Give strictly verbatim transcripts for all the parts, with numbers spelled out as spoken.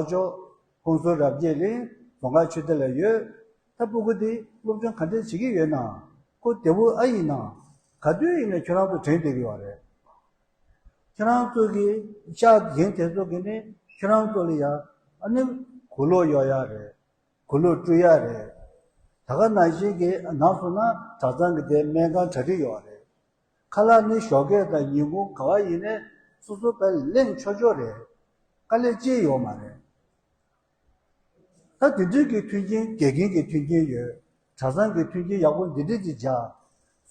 ལྕོག་ཀུང་སུ་རབ་རྒྱས་གླིང་རྫོང་དཀར་ཆོས་སྡེ་ལ་ཡོད། ད་སྤུ་གུ་དེ་སློབ་སྦྱོང་ག་འདྲས་བྱེད་ཀྱི་ཡོད་ན། ཁོ་བདེ་པོ་ཨ་ཡིན་ན། ག་དུས་ཡིན་ན་ཁྱོད་རང་ཚོ་དྲན་བསྡད་ཀྱི་ཡོད་རེད། ཁྱེད་རང་ཚོ་གི་ཤག་རྒན་དེ་ཚོ་གི་ནི་ཁྱེད་རང་ཚོ་ལ་ཡ་ཨ་ནི་གོས་ལོག་གཡོག་ཡ་རེད། གོས་ལོག་བཀྲུ་ཡ་རེད། ད་ག་ནང་བཞིན་གྱི་ནང་སོང་ན་གྲྭ་ཚང་གི་དེ་སྨན་ཁང་གྲ་སྒྲིག་ཡོད་རེད། ཁ་ལག་ནི་ཞོགས་ཀས་དང་ཉིན་གུང་ག་བ་ཡིན་ནའི་སོ་སོ་པའི་ལེན་ཆོག་ཆོག་རེད། དཀའ་ལས་ཅི་ཡོད་མ་རེད། ད་དེ་འདྲའི་གི་མཐུན་རྐྱེན་དགེ་རྒན་གྱི་མཐུན་རྐྱེན་ཡོད། གྲྭ་ཚང་གི་མཐུན་རྐྱེན་ཡག་པོ་འདི་འདྲའི་ཅིག་བྱ།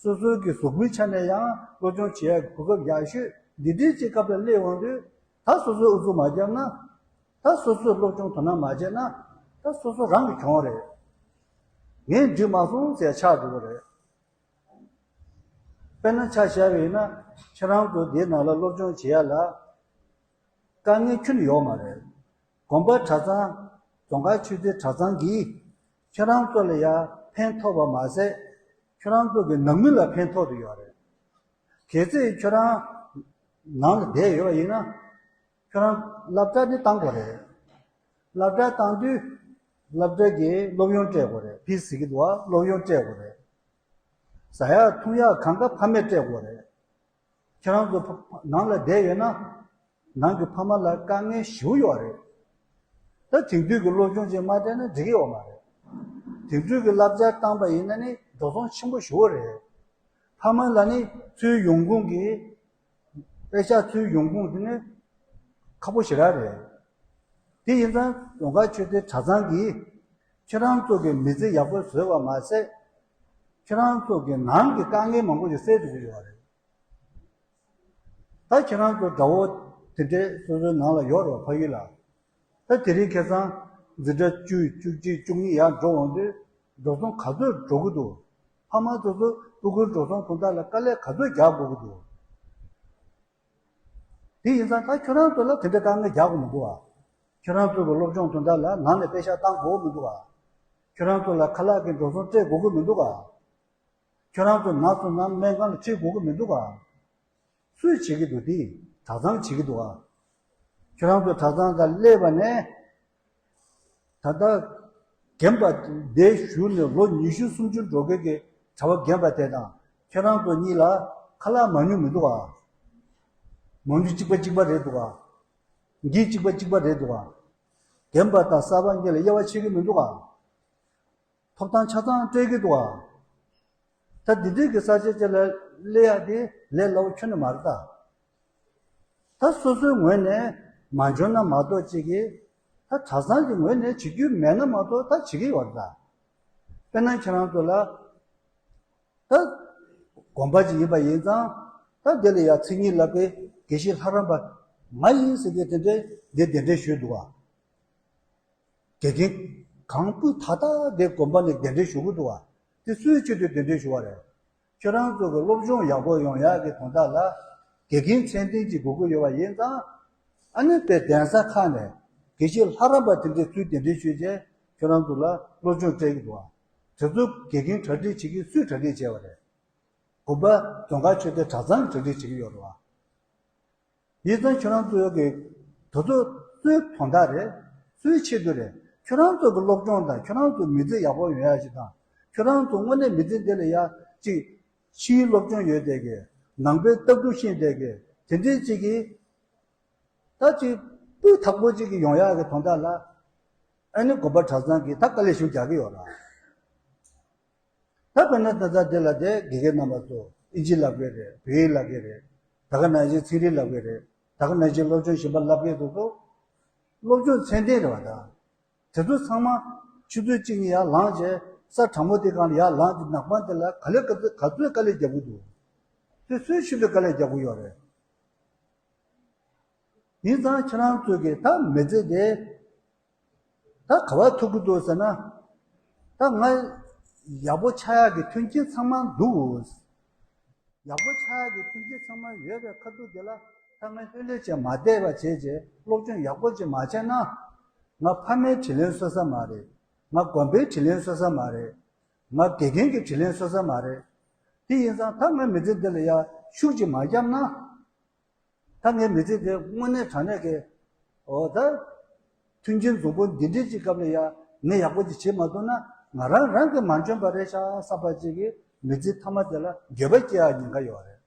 སོ་སོའི་གི་གཟུགས་པོའི་ཆ་ནས་ཡང་སློབ་སྦྱོང་བྱེད་ཡག་གི་གོ་སྐབས་ཡག་ཤོས་འདི་འདྲའི་ཅིག་སྐབས་ལ་སླེབས་འོང་དུས། ད་སོ་སོས་ཨུ་ཚུགས་མ་བརྒྱབ་ན། ད་སོ་སོས་སློབ་སྦྱོང་དོ་སྣང་མ་བྱས་ན། ད་སོ་སོ་རང་གི་གྱོང་རེད། ངས་འགྲིག་མ་སོང་ཟེར་ཆགས་འགྲོ་གི་རེད། དཔེར་ན་ཆ་བཞག་པ་ཡིན་ན་ཁྱེད་རང་ཚོ་འདིའི་ནང་ལ་སློབ་སྦྱོང་བྱེད་ཡ་ལ་དཀའ་ངལ་ཁྱོན་ནས་ཡོད་མ་རེད། དགོན་པ་གྲྭ་ཚང་རྫོང་དཀར་ཆོས་སྡེ་གྲྭ་ཚང་གིས་ཁྱེད་རང་ཚོ་ལ་ཡ་ཕན་ཐོགས་པ་མ་ཟད་ཁྱེད་རང་ཚོ་གི་ནང་མི་ལ་ཕན་ཐོགས་བསྡད་ཡོད་རེད། གལ་སྲིད་ཁྱོད་རང་ནང་ལ་བསྡད་ཡོད་པ་ཡིན་ན། ཁྱོད་རང་སློབ་གྲྭ་ནི་བཏང་དགོས་རེད། སློབ་གྲྭ་བཏང་དུས་སློབ་གྲྭ་གི་སློབ་ཡོན་སྤྲད་དགོས་རེད། ཕི་ཟེར་གི་འདུག་བ། སློབ་ཡོན་སྤྲད་དགོས་རེད། ཟ་ཡག་འཐུང་ཡག་གང་ག་ཕ་མས་སྤྲད་དགོས་རེད། ཁྱེད་རང་ཚོ་ཕ་ནང་ལ་བསྡད་ཡོད་ན། ནང་གི་ཕ་མ་ལ་དཀའ་ངལ་ཞེ་པོ་ཡོད་རེད། ད་དེང་དུས་ཀྱི་སློབ་སྦྱོང་ཅིག་མ་སྤྲད་ན་འགྲིག་གི་ཡོད་མ་རེད། དེང་དུས་ཀྱི་བསླབ་བྱ་བཏང་པ་ཡིན་ན་ནི་འགྲོ་སོང་ཆེན་པོ་ཞེ་པོ་རེད། ཕ་མ་ལ་ནི་ཚུར་ཡོང་ཁུངས་ཀྱི་པེ་ཤག་ཚུར་ཡོང་ཁུངས་དེ་ནི་ཁག་པོ་ཞེ་དྲག་རེད། དེ་ཡིན་ཙང་རྫོང་དཀར་ཆོས་སྡེ་གྲྭ་ཚང་གིས་ཁྱེད་རང་ཚོ་གི་མི་ཚེ་ཡག་པོ་བཟོས་པ་མ་ཟད། ཁྱེད་རང་ཚོ་གི་ནང་གི་དཀའ་ངལ་མང་པོ་ཞིག་སེལ་ཐུབ་ཀྱི་ཡོད་རེད། ད་ཁྱེད་རང་ཚོ་དགྲ་བོ་དེ་འདྲས་སོ་སོའི་ནང་ལ་ཡོད་རེད་བ། ཕ་ཡུལ་ལ། ད་དེ་རིང་ཁ་སང་འཛིན་གྲྭ་བཅུ་བཅུ་གཅིག་བཅུ་གཉིས་ཡར་འགྲོ་འོང་དུས་འགྲོ་སོང་ག་ཚོད་འགྲོ་གི་འདུག་ཕ་མ་ཚོ་ཚོ་སྤུ་གུའི་འགྲོ་སོང་དོན་དག་ལ་དཀའ་ལས་ག་ཚོད་རྒྱག་དགོས་ཀྱི་འདུག་དེ་ཡིན་ཙང་ད་ཁྱོད་རང་ཚོ་ལ་དེ་འདྲ་དཀའ་ངལ་རྒྱག་དགོས་མི་འདུག་ཨ། ཁྱོད་རང་ཚོ་གི་སློབ་སྦྱོང་དོན་དག་ལ་ནང་ནས་པེ་ཤག་བཏང་དགོས་མི་འདུག་ཨ། ཁྱོད་རང་ཚོ་ལ་ཁ་ལག་གི་འགྲོ་སོང་སྤྲད་དགོས་ཀྱི་མི་འདུག་ཨ། ཁྱོད་རང་ཚོ་ན་སོང་ན་སྨན་ཁང་ལ་ཁྲིད་དགོས་ཀྱི་མི་འདུག་ག་སུས་བྱེད་ཀྱི་འདུག་དེ་གྲྭ་ཚང་བྱེད་ཀྱི་འདུག་ག་ཁྱོད་རང་ཚོ་གྲྭ་ཚང་ལ་སླེབས་པ་ནས། ད་ལྟ་རྒན་པ་འདིར་བཞུགས་ནས་ལོ་ཉི་ཤུ་སུམ་ཅུ་འགྲོ་མཁན་གྱི་གྲྭ་པ་རྒན་པ་དེ་དང་ཁྱོད་རང་ཚོ་གཉིས་ལ་ཁ་ལག་མ་ཉུང་མི་འདུག་ག་མ་ཉུང་གཅིག་པ་གཅིག་པ་རེད་འདུག་ག་འགྱིག་གཅིག་པ་གཅིག་པ་རེད་འདུག་ག་རྒན་པ་དང་གསར་པ་གཉིས་ལ་དབྱེ་བ་ཕྱེ་གི་མི་འདུག་ག་ཐོབ་ཐང་ཆ་ཚང་སྤྲད་ཀྱི་འདུག་ཨ། ད་འདི་འདྲའི་གི་ས་ཆ་ཅིག་ལ་སླེབས་ཡ་དེ་ལས་སླ་པོ་ཁྱོན་ནས་མ་རེད་ད། ད་སོ་སོའི་ངོས་ནས་མ་འཇོན་ན་མ་གཏོགས་ཅིག་གིས་ད་གྲྭ་ཚང་གི་ངོས་ནས་བྱེད་རྒྱུ་མེད་ན་མ་གཏོགས་ད་བྱེད་ཀྱི་ཡོད་རེད་ད། དཔེར་ན་ཁྱེད་རང་ཚོ་ལ་ད་དགོན་པ་ཅིག་ཡིན་པ་ཡིན་ཙང་ད་དེ་ལ་ཡ་མཚན་ཉིད་བསླབ་པའི་དགེ་བཤེས་ལྷ་རམས་པ་ང་ཡིན་ཟེར་མཁན་དེ་འདྲས་འདི་གདན་འདྲེན་ཞུས་འདུག་ཨ། དགེ་རྒན་གང་སྤུས་དག་དག་དེ་དགོན་པ་ནས་གདན་འདྲེན་ཞུ་གི་འདུག་བ། དེ་སུའི་ཆེད་དུ་གདན་འདྲེན་ཞུ་བ་རེད། ཁྱོད་རང་ཚོ་གི་སློབ་སྦྱོང་ཡག་པོ་ཡོང་ཡག་གི་དོན་དག་ལ་དགེ་རྒན་ཚད་ལྡན་ཅིག་དགོས་ཀྱི་ཡོད་པ་ཡིན་ཙང་། ཨ་ནི་དཔེ་གདན་ས་ཁག་ནས་དགེ་བཤེས་ལྷ་རམས་པ་དེ་འདྲས་ཚུར་གདན་འདྲེན་ཞུས་རྗེས་ཁྱོད་རང་ཚོ་ལ་སློབ་སྦྱོང་སྤྲད་ཀྱི་འདུག་བ། དེ་ཚོ་དགེ་རྒན་གྲ་སྒྲིག་བྱེད་ཀྱི་སུས་གྲ་སྒྲིག་བྱས་པ་རེད། དགོན་པ་རྫོང་དཀར་ཆོས་སྡེ་གྲྭ་ཚང་གིས་གྲ་སྒྲིག་བྱེད་ཀྱི་ཡོད་རེད་བ། ཡིན་ཙང་ཁྱོད་རང་ཚོ་གི་དེ་ཚོ་སུའི་དོན་དག་རེད། སུའི་ཆེད་དུ་རེད། ཁྱོད་རང་ཚོ་གི་སློབ་སྦྱོང་དང་ཁྱོད་རང་ཚོ་མི་ཚེ་ཡག་པོ་ཡོང་ཡ་ཞིག་དང་། ཁྱོད་རང་ཚོ་དངོས་གནས་མི་ཚེ་འདི་ལ་ཡ་གཅིག་ཕྱིའི་སློབ་སྦྱོང་ཡོད་བསྡད་གི། ནང་པའི་ལྟ་གྲུབ་ཤེས་བསྡད་གི། དེ་འདྲའི་གཅིག་གི་ད་གཅིག་སྤུས་དག་པོ་གཅིག་གི་ཡོང་ཡ་གི་དོན་དག་ལ་ཨ་ནི་དགོན་པ་གྲྭ་ཚང་གིས་ད་དཀའ་ལས་ཞེ་པོ་རྒྱག་གི་ཡོད་རེད། ད་དཔེར་ན་ད་ལྟ་འདི་ལ་དེ་དགེ་རྒན་རྣམ་པ་ཚོ་ཨིན་ཇི་བསླབ་མཁན་རེད། བོད་ཡིག་བསླབ་མཁན་རེད། ད་ག་ནང་བཞིན་ཚན་རིག་བསླབ་མཁན་རེད། ད་ག་ནང་བཞིན་སློབ་སྦྱོང་གཞན་པ་བསླབ་མཁན་དེ་ཚོ་སློབ་སྦྱོང་ཚད་ལྡན་རེད་བ། ད་དེ་ཚོ་ཚང་མ་ཆུ་ཚོད་གཅིག་གཉིས་ཡར་ལངས་བྱས་ས་གྲང་མོ་དེ་སྒང་ལ་ཡར་ལངས་ཏེ་ནག་པང་དེ་ལ་ག་ལེ་ག་ཚོད་ག་ཚོད་དཀའ་ལས་རྒྱག་གི་འདུག་དེ་སུའི་ཆེད་དུ་དཀའ་ལས་རྒྱག་གི་ཡོད་རེད། ཡིན་ཙང་ཁྱེད་རང་ཚོ་གིས་ད་མི་ཚེ་དེ་ད་ག་པར་ཐུག་གི་འདུག་ཟེར་ན། ད་ང་ཡག་པོ་ཆགས་ཡག་གི་མཐུན་རྐྱེན་ཚང་མ་འདུག་ཡག་པོ་ཆགས་ཡག་གི་མཐུན་རྐྱེན་ཚང་མ་ཡོད་པའི་ཁ་ཐུག་དེ་ལ་ད་ང་ལྷོད་ལྷོད་བྱས་མ་བསྡད་པ་བྱས་རྗེས་སློབ་སྦྱོང་ཡག་པོ་ཅིག་མ་བྱས་ན། ང་ཕ་མའི་དྲིན་ལན་གསོ་ས་མ་རེད། ང་དགོན་པའི་དྲིན་ལན་གསོ་ས་མ་རེད། ང་དགེ་རྒན་གྱི་དྲིན་ལན་གསོ་ས་མ་རེད། དེ་ཡིན་ཙང་ད་ང་མི་ཚེ་འདི་ལ་ཡ་ཤུགས་ཅིག་མ་བརྒྱབ་ན། ད་ངའི་མི་ཚེ་དེ་དངོས་གནས་དྲང་གནས་ཀྱི། འོ་ད། མཐུན་རྐྱེན་འཛོམས་པོ་འདི་འདྲའི་ཅིག་སྐབས་ལ་ཡ་ངས་ཡག་པོ་ཅིག་བྱེད་མ་ཐུབ་ན་ང་རང་རང་གིས་མ་འཇོན་པ་རེད་ཤག་བསམ་པ་ཅིག་གིས་མི་ཚེ་མཐའ་མ་དེ་ལ་འགྱོད་པ་སྐྱེ་ཡག་ཉེན་ཁ་ཡོད་རེད།